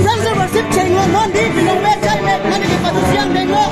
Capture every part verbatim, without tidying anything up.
Praise and worship cheng lo, non di pinong pe chai me, mani ke patu siang deng lo.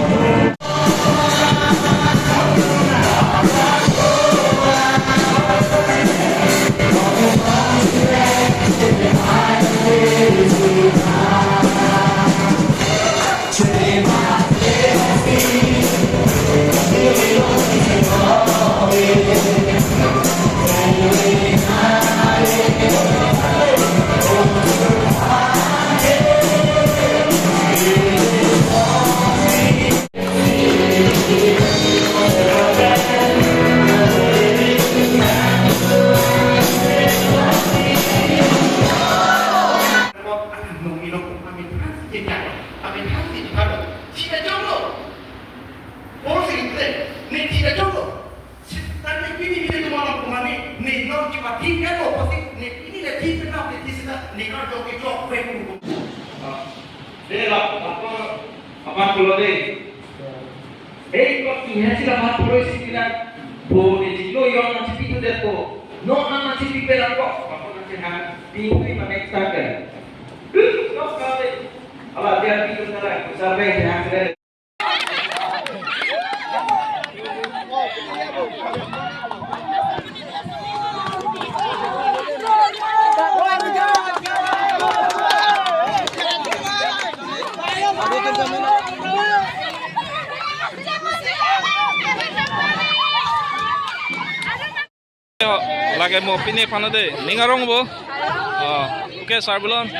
Dei la, apa, apa pulo dei? Hei, kok tinggi sih lah, apa pulo sih bilang? Bo, ne chiklo yon nangchipi tu dei bo. No, nang nangchipi pe lang kok. Apa nangchipi? Tinggi ma next time kan. Duh, kok kali. Ala dia pi tu salah, sampai dia hasil. Yo, lake mo pine aphan dei. Ning arong bo? Oh, okay, sarbulon.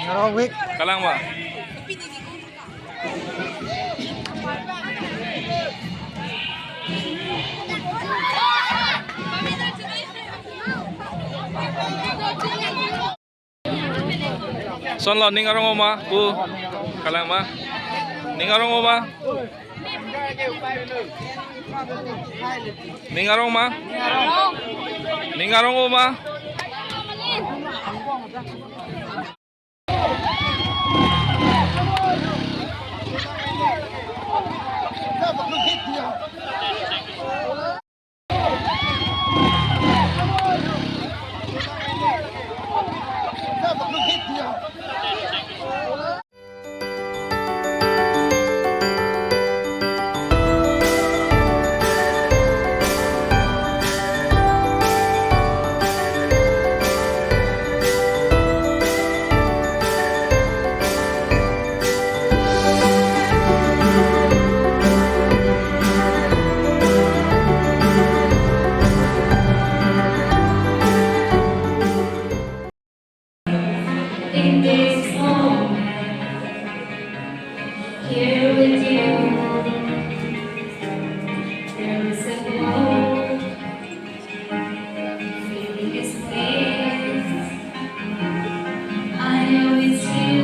Arong week. Kalang ma? Son lo, ning arong ma, pu. Kalang ma? Ning arong ma? Ning arong ma? Ning arong ma? In this moment, here with you, there is a glow filling this place. I know it's you.